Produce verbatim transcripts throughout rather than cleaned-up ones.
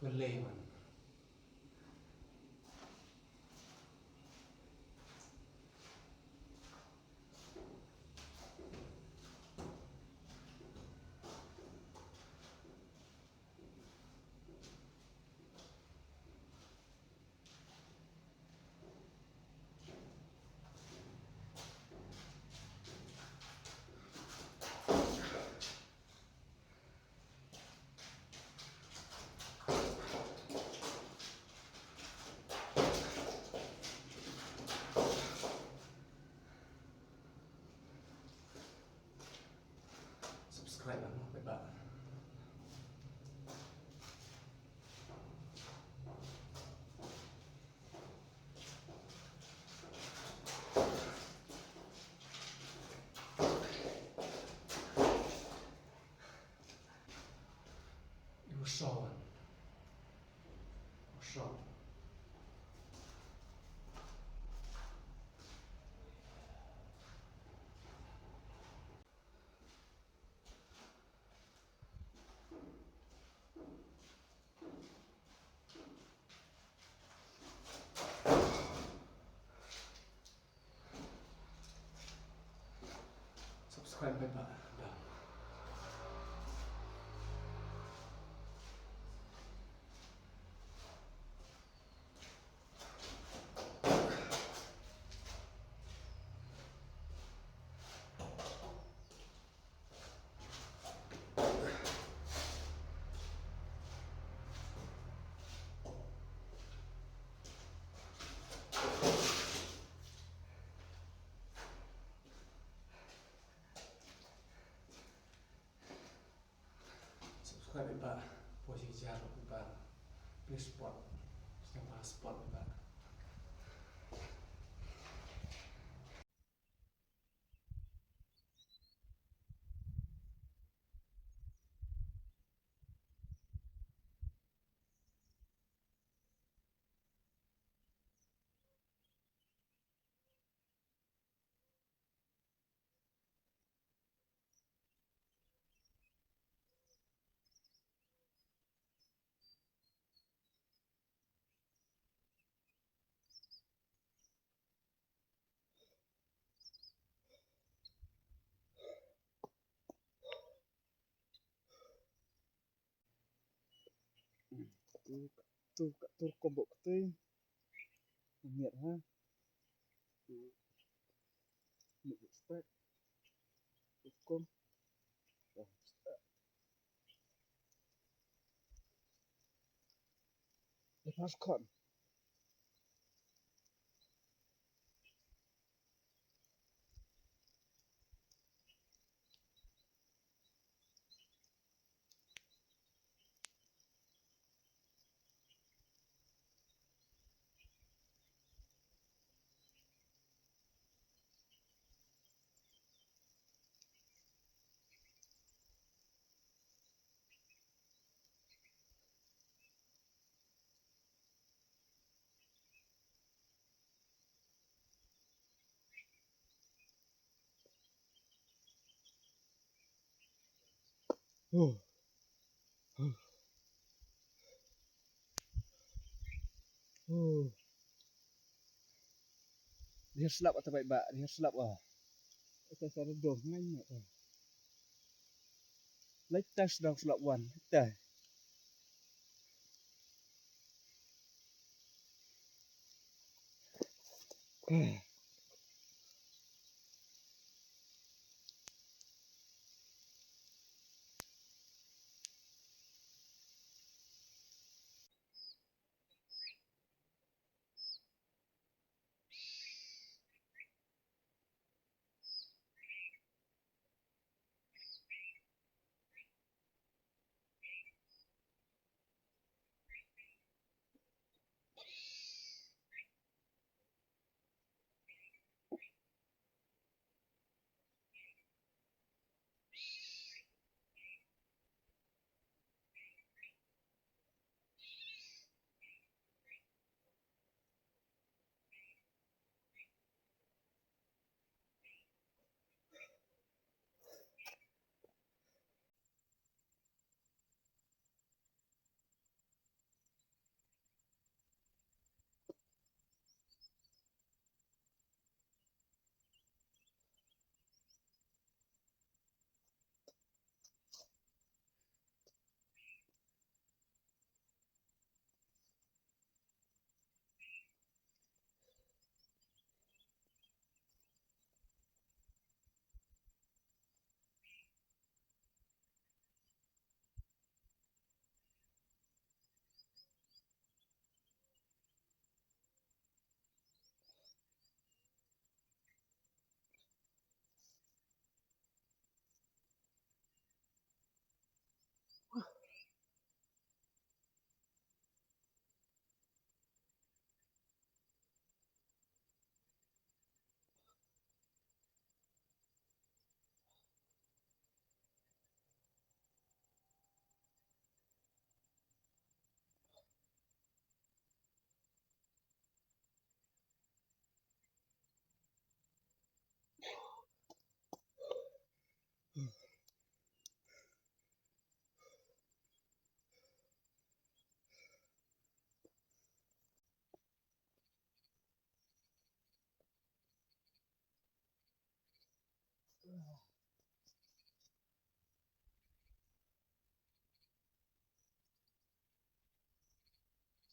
Balei man. Subscribe lang, bye bye. Ïa u shaw. U shaw. Subscribe bell button. Subscribe bell button. Poi sha jar bell button. Please support. Sngewbha support bell button. Tu, tu, tu rukom bok tu. Miat ha. Tu. Miat spek. Rukom. Ïa pas khon. Huh. Huh. Huh. Dia slap atau baik bak, dia slap ah. Kita cari dong ngai ni. Letas dong slap wan, letas.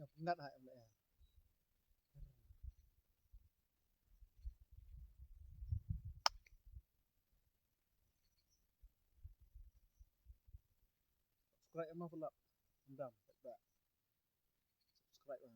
Ngat ha em le. Subscribe em ma pula. Ndam, tak. Subscribe em.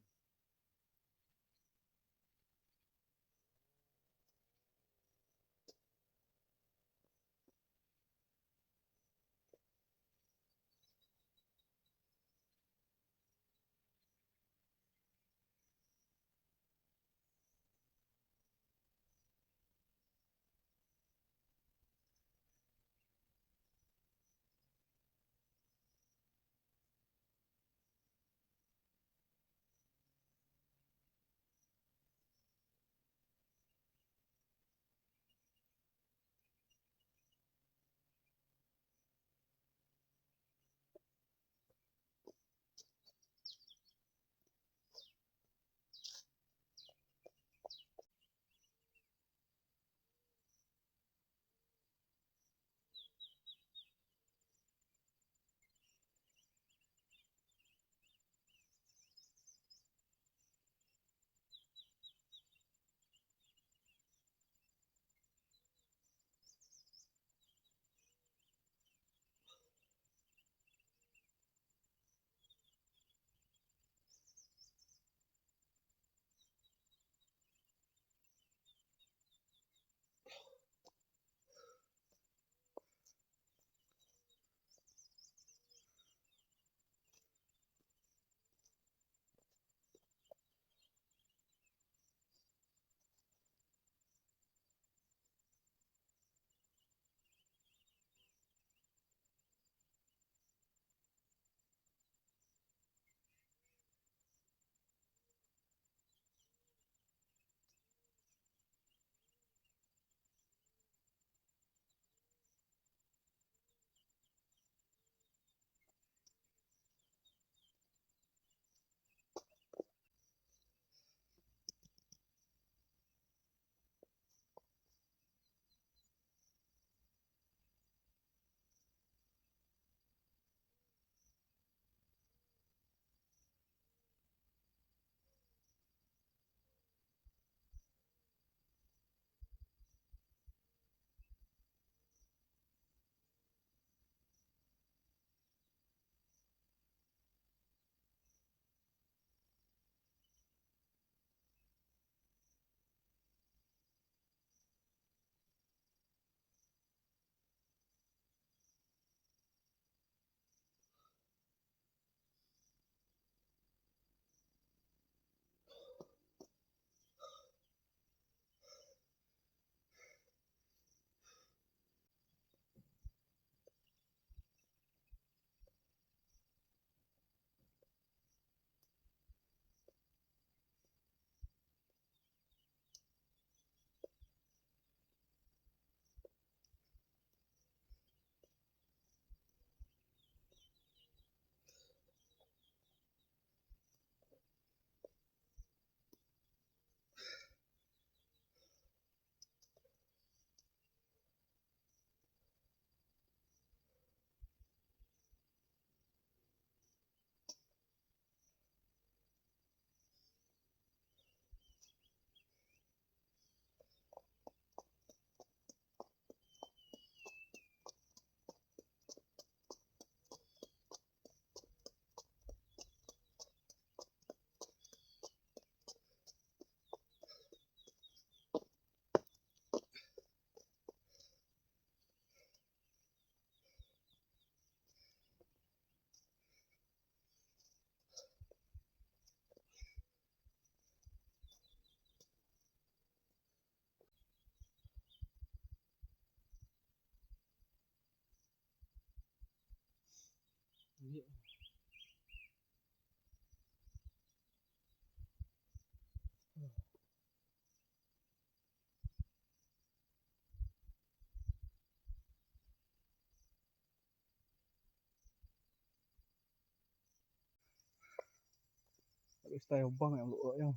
Ado stai u bang ïa u lok ïa.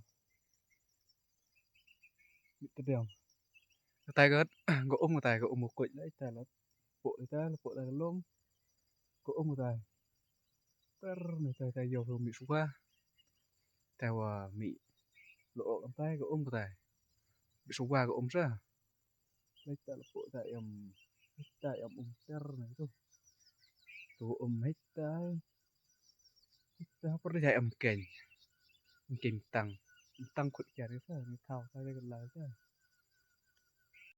Bit tdiang. Katai ka, ka um katai ka um u kuit la ita la. Pok ita la pok la long. Ka um katai. Ter ni tai tai ïa u mih suba. Te wa mi lo ok antai ka um ka tai. Bi suwa ka um sa. Lai ta la pok ta em. Ta em um ter na tu. Tu um hita. Hita per ja em keny. Keny tang. Tang khut kiar ka sa. Ni thau sa ka la sa.